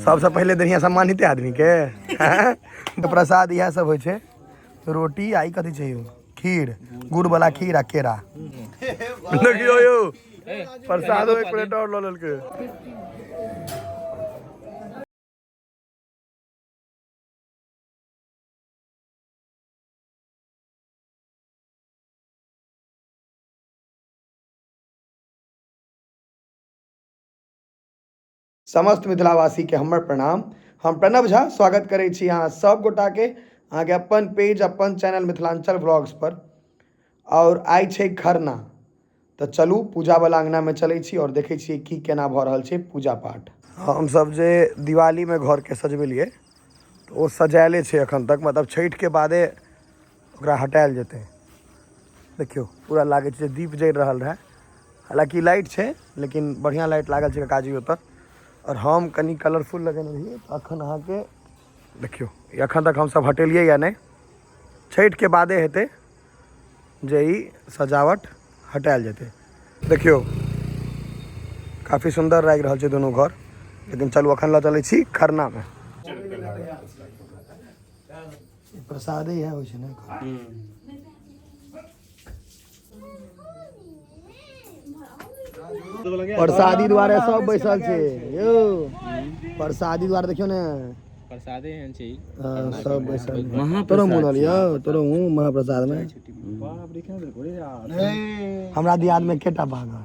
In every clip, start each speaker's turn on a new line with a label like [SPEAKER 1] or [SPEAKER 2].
[SPEAKER 1] सबसँ पहिले देनिया सम्मानित आदमी के तऽ प्रसाद इएह सब होइ छै, रोटी आ ई कथी छै यौ, खीर, गुड़ वाला खीर आ केरा। देखियौ यौ, प्रसादो एक प्लेट और लऽ लेलकै। समस्त मिथिलावासीके हमर प्रणाम। हम प्रणव झा स्वागत करै छी अहाँ सब गोटाके अहाँके अपन पेज अपन चैनल मिथिलाञ्चल व्लॉग्स पर। आओर आइ छै खरना, तऽ चलू पूजावला अङ्गनामे चलै छी आओर देखै छियै की केना भऽ रहल छै पूजा पाठ। हमसब जे दिवालीमे घरके सजबेलियै तऽ ओ सजायले छै एखन तक, मतलब छठिके बादे ओकरा हटायल जेतै। देखियौ पूरा लागै छै दीप जरि रहल रहै, हालाँकि लाइट छै लेकिन बढ़िआँ लाइट लागल छै काकाजी ओतऽ। आओर हम कनि कलरफुल लगेने रहियै, तऽ एखन अहाँके देखियौ एखन तक हमसब हटेलियै या नहि, छठिके बादे हेतै जे ई सजावट हटायल जेतै। देखियौ काफी सुन्दर लागि रहल छै दुनू घर, लेकिन चलू एखन लऽ चलै छी खरनामे। प्रसादे इएह होइ छै ने। प्रसादी दुआरे सब बैसल छै यौ, प्रसादी दुआरे देखियौ ने,
[SPEAKER 2] प्रसादे एहन छै।
[SPEAKER 1] हाँ, सब बैसल छै। तोरो मोन होल यौ, तोरो मुँह महाप्रसाद में। हमरा दियाद में केटा भागल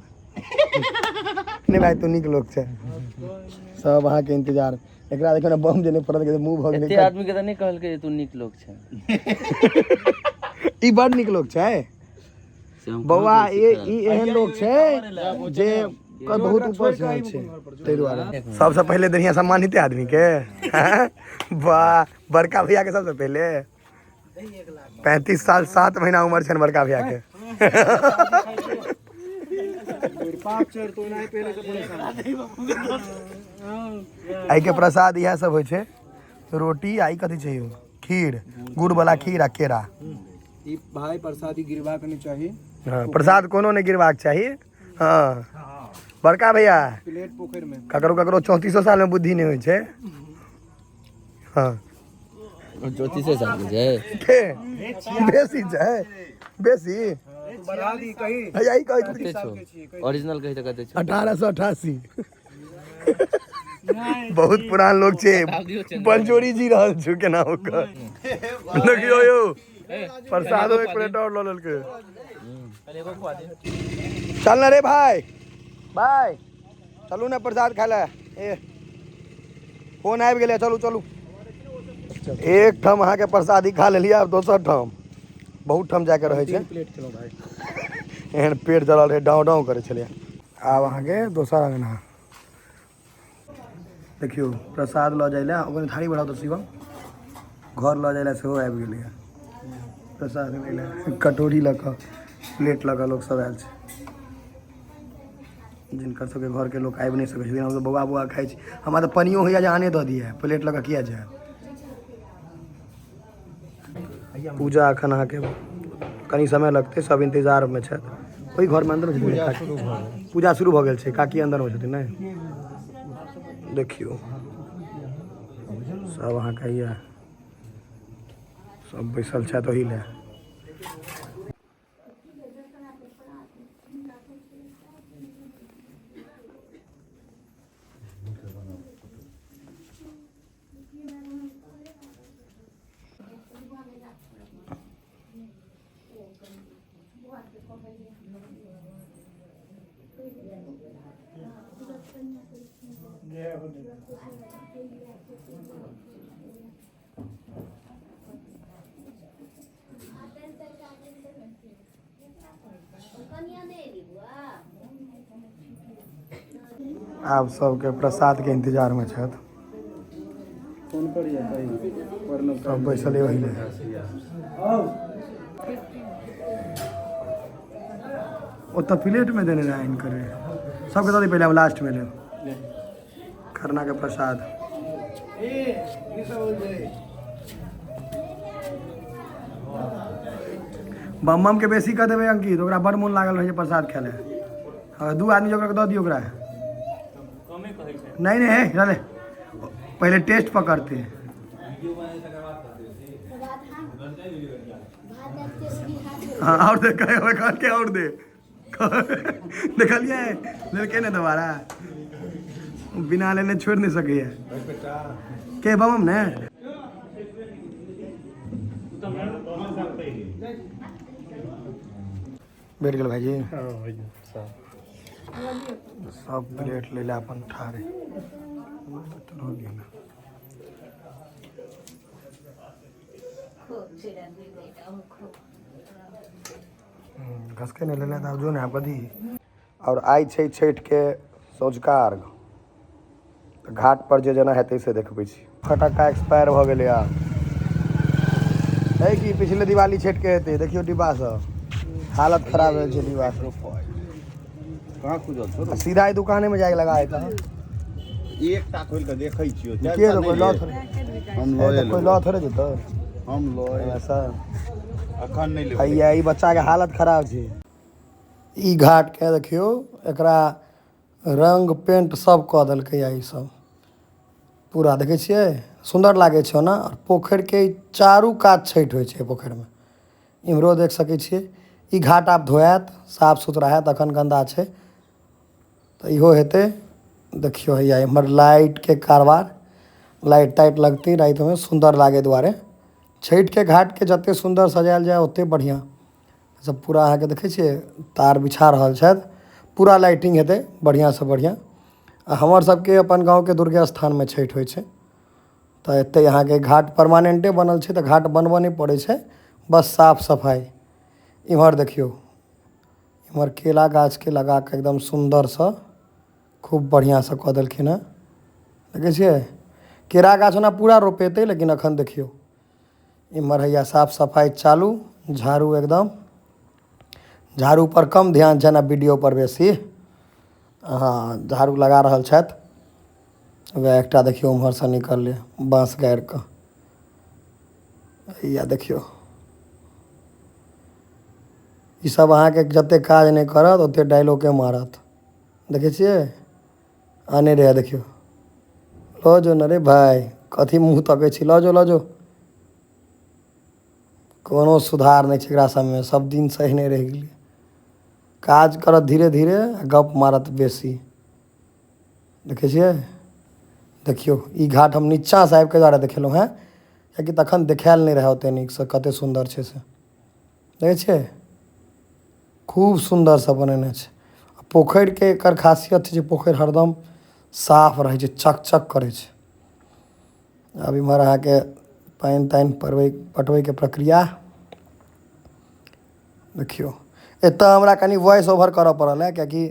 [SPEAKER 1] नहीं भाई, तू नीक लोग छै, सब अहाँके इंतजार। एकरा देखियौ ने, बम जे नहि पड़ल के मुँह भऽ गेलै।
[SPEAKER 2] एते आदमी के तऽ नहि कहलकै जे तू नीक लोक छै।
[SPEAKER 1] ई बड़ नीक लोक छै
[SPEAKER 2] से हम
[SPEAKER 1] बौआ,
[SPEAKER 2] कहाँ
[SPEAKER 1] ई
[SPEAKER 2] कहै छी।
[SPEAKER 1] ई एहन लोक छै जे बहुत ऊपर से आयल छै, ताहि दुआरे सबसँ पहिले देनिया सम्मानित आदमी के। वाह, बड़का भैया के सबसँ पहिले। 35 साल 7 महीना उम्र छनि बड़का भैया के। एहिके प्रसाद इएह सब होइ छै, रोटी आ ई कथी छै यौ, खीर, गुड़ वाला खीर आ केरा।
[SPEAKER 3] ई भाई प्रसादी गिरबाक नहि चाही।
[SPEAKER 1] हाँ, प्रसाद कोनो नहि गिरबाक चाही। हाँ बड़का भैया,
[SPEAKER 3] प्लेट पोखरि में।
[SPEAKER 1] ककरो ककरो 34 साल में बुद्धि नहि होइ छै। हाँ
[SPEAKER 2] 34 साल के छै।
[SPEAKER 1] के बेसी छै, बेसी
[SPEAKER 3] बढ़ा दी कही।
[SPEAKER 1] भैया ई कहै
[SPEAKER 2] कते छौ ओरिजिनल कही तऽ कते छौ?
[SPEAKER 1] 1888। बहुत पुरान लोग छै, बलजोरी जी रहल છું केना ओकर। देखियौ यौ, प्रसादो एक प्लेट और लऽ लेलकै। चल ना रे भाई, भाई चलू ने प्रसाद खाय ले। ए फोन आबि गेलै, चलू चलू। एक ठाम अहाँके प्रसादी खा लेलियै, आब दोसर ठाम बहुत ठाम जाके रहै छै।
[SPEAKER 3] प्लेट खेलौं भाई।
[SPEAKER 1] एहन पेट जरल रहै, डाँव डाँव करै छलै। आब अहाँके दोसर अंगना देखियौ, प्रसाद लऽ जाइ लए ओकर थारी बढ़ाउ तऽ शिवम घर लऽ जाइ लए सेहो आबि गेलैए। प्रसाद लै लए कटोरी लऽ कऽ प्लेट लऽ कऽ लोक सब आयल छै, जिनकर सबके घरके लोक आबि नहि सकै छथिन। हमसब बौआ बौआ खाइ छी, हमरा तऽ पनियो होइए जे आने दऽ दिअ, प्लेट लऽ कऽ किया जायब। पूजा एखन अहाँके कनि समय लगतै, सब इंतजारमे छथि। ओहि घरमे अन्दरमे छथिन काकी। पूजा शुरू भऽ गेल छै, काकी अन्दरमे छथिन। नहि देखियौ सब अहाँके यऽ सब बैसल छथि ओहि लए। आब सबके प्रसाद के इंतजार में छथि।
[SPEAKER 3] फोन करिए कही प्रणव।
[SPEAKER 1] सब बैसल ओहि लए। ओतऽ प्लेट में देने रहै हिनकर, सबके दऽ दी पहिले, हम लास्ट में लेब खरना के प्रसाद। बम बम के बेसी कऽ देबै अंकित, ओकरा बड़ मोन लागल रहै छै प्रसाद खाय लए। हँ, दू आदमी ओकरा दऽ दियौ ओकरा। नहीं नहीं है, चले पहले टेस्ट पकड़ते हैं। हाँ और दे, कहे कह के और दे। देखलिए लेलकै ने दोबारा, बिना लेने छोड़ि नहि सकैए के बम ने। बैठ गेल भाईजी, सब प्लेट ले ले अपन ठारे। घसके नहि लेले तऽ आब जो ने, आब कथी। और आइ छै छठि के सँझुका अर्घ, तऽ घाट पर जे जेना हेतै से देखबै छी। फटक्का एक्सपायर भऽ गेलै आब। है कि पिछले दिवाली छठि के हेतै। देखियौ डिब्बा सब हालत खराब भेल छै डिब्बा सब।
[SPEAKER 4] कहाँ खुजल छौ?
[SPEAKER 1] सीधा ई दुकाने में जाके लगा हेतै।
[SPEAKER 4] एकटा खोलि कऽ देखै छियौ।
[SPEAKER 1] के तो कोई लऽ थोड़े
[SPEAKER 4] हम
[SPEAKER 1] हे
[SPEAKER 4] लऽ
[SPEAKER 1] तऽ कोई लऽ थोड़े जेतौ।
[SPEAKER 4] हम लऽ
[SPEAKER 1] ऐसा
[SPEAKER 4] अखन नहि लेबै।
[SPEAKER 1] हैया ई बच्चा के हालत खराब छै। ई घाट के देखियौ, एकरा रंग पेंट सब कऽ देलकै या ई सब पूरा देखै छियै, सुन्दर लागै छै ओना। आओर पोखरि के चारू कात छठि होइ छै पोखरिमे, इम्हरो देख सकै छियै। ई घाट आब धोआयत, साफ सुथरा हैत, अखन गन्दा छै तऽ इहो हेतै। देखियौ हैया इम्हर लाइटके कारबार, लाइट ताइट लगतै रातिमे सुन्दर लागै दुआरे। छठिके घाटके जतेक सुन्दर सजायल जाय ओतेक बढ़िआँ। सब पूरा अहाँके देखै छियै तार बिछा रहल छथि, पूरा लाइटिंग हेतै बढ़िआँसँ बढ़िआँ। आ हमर सबके अपन गाँवके दुर्गे स्थानमे छठि होइ छै तऽ एतहि अहाँके घाट परमानेंटे बनल छै, तऽ घाट बनबऽ नहि पड़ै छै, बस साफ सफाइ। इम्हर देखियौ, इम्हर केला गाछके लगा कऽ एकदम सुन्दरसँ खूब बढ़िआँसँ कऽ देलखिन हेँ। देखै छियै केरा गाछ ओना पूरा रोपेतै, लेकिन अखन देखियौ इम्हर हैया साफ सफाइ चालू, झाड़ू एकदम, झाड़ू पर कम ध्यान छनि आ वीडियो पर बेसी। हँ झाड़ू लगा रहल छथि। वएह एकटा देखियौ उम्हरसँ निकललै बाँस गाड़ि कऽ। हैया देखियौ ई सब अहाँके जतेक काज नहि करत ओतेक डायलॉगे मारत। देखै छियै आने रहै, देखियौ लऽ जो ने रे भाय, कथी मुँह तकै छी, लऽ जो लऽ जो। कोनो सुधार नहि छै एकरा सबमे, सब दिनसँ एहने रहि गेलै। काज करत धीरे धीरे आ गप मारत बेसी। देखै छियै, देखियौ ई घाट हम नीचाँसँ आबिके दुआरे देखेलहुँ हेँ कियाकि तखन देखायल नहि रहै ओतेक नीकसँ कतेक सुन्दर छै से। देखै छियै खूब सुन्दरसँ बनेने छै। आ पोखरिके एकर खासियत छै जे पोखरि हरदम साफ रहै छै, चकचक करै छै। आब इम्हर अहाँके पानि तानि पटबैके प्रक्रिया देखियौ। एतऽ हमरा कनि वॉइस ओवर करऽ पड़ल है कियाकि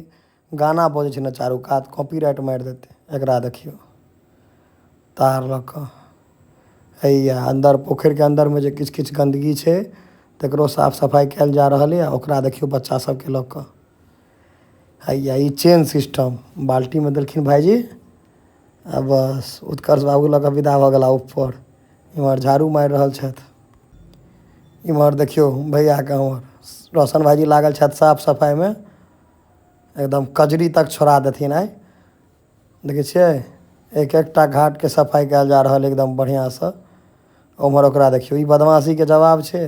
[SPEAKER 1] गाना बजै छै ने चारू कात, कॉपीराइट मारि देतै। एकरा देखियौ तार लऽ कऽ हैया अन्दर पोखरिके अन्दरमे जे किछु किछु गन्दगी छै तकरो साफ सफाइ कयल जा रहल अइ। आ ओकरा देखियौ बच्चा सबके लऽ कऽ हैया ई चेन सिस्टम बाल्टीमे देलखिन भाइजी आ बस उत्कर्ष बाबू लऽ कऽ विदा भऽ गेला ऊपर। इम्हर झाड़ू मारि रहल छथि। इम्हर देखियौ भैयाके हमर रोशन भाइजी लागल छथि साफ सफाइमे, एकदम कजरी तक छोड़ा देथिन आइ। देखै छियै एक एकटा घाटके सफाइ कयल जा रहल एकदम बढ़िआँसँ। उम्हर ओकरा देखियौ ई बदमाशीके जवाब छै,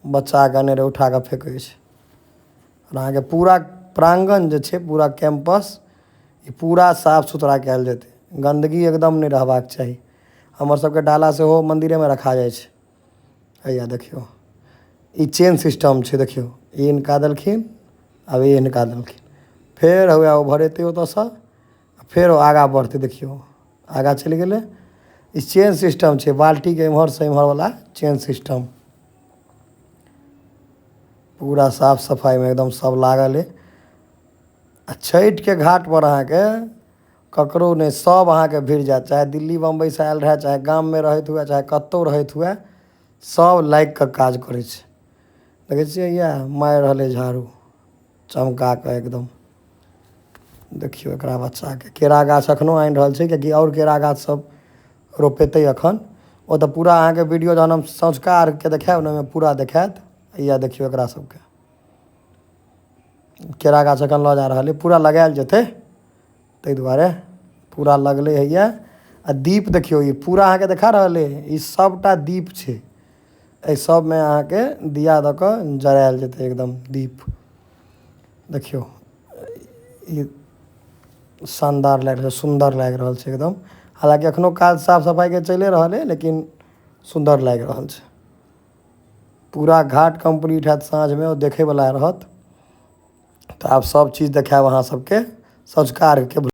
[SPEAKER 1] बच्चाके अनेरे उठा कऽ फेकै छै। आओर अहाँके पूरा प्राङ्गण जे छै, पूरा कैम्पस ई पूरा साफ सुथरा कयल जेतै, गन्दगी एकदम नहि रहबाक चाही। हमर सबके डाला सेहो मन्दिरेमे रखा जाइ छै। हैया देखियौ ई चेन सिस्टम छै, देखियौ ई हिनका देलखिन, आब ई हिनका देलखिन, फेर हुए ओ भरेतै ओतऽसँ, फेर ओ आगाँ बढ़तै। देखियौ आगाँ चलि गेलै। ई चेन सिस्टम छै, बाल्टीके एम्हरसँ एम्हरवला चेन सिस्टम। पूरा साफ सफाइमे एकदम सब लागल अइ। आ छठिके घाटपर अहाँके ककरो नहि, सब अहाँके भिड़ जायत, चाहे दिल्ली बम्बइसँ आयल रहए, चाहे गाममे रहैत हुए, चाहे कतहु रहैत हुए, सब लागि कऽ काज करै छै। देखै छियै इएह मारि रहल अइ झाड़ू चमका कऽ एकदम। देखियौ एकरा बच्चाके केरा गाछ एखनो आनि रहल छै कियाकि आओर केरा गाछ सब रोपेतै अखन। ओ तऽ पूरा अहाँके वीडियो जहन हम सँझुका अर्घके देखायब ने, ओहिमे पूरा देखायत। हैया देखियौ एकरा सबके केरा गाछ एखन लऽ जा रहल अइ, पूरा लगायल जेतै, ताहि दुआरे पूरा लगलै हैया। आ दीप देखियौ, ई पूरा अहाँके देखा रहल अइ, ई सबटा दीप छै। एहि सबमे अहाँके दिया दऽ कऽ जरायल जेतै एकदम दीप। देखियौ ई शानदार लागि रहल, सुन्दर लागि रहल छै एकदम। हालाँकि एखनो काज साफ सफाइके चलिए रहल अइ, लेकिन सुन्दर लागि रहल छै। पूरा घाट कम्प्लीट हैत साँझमे, ओ देखैवला रहत। तऽ आब सब चीज देखायब अहाँ सबके सँझुका अर्घके।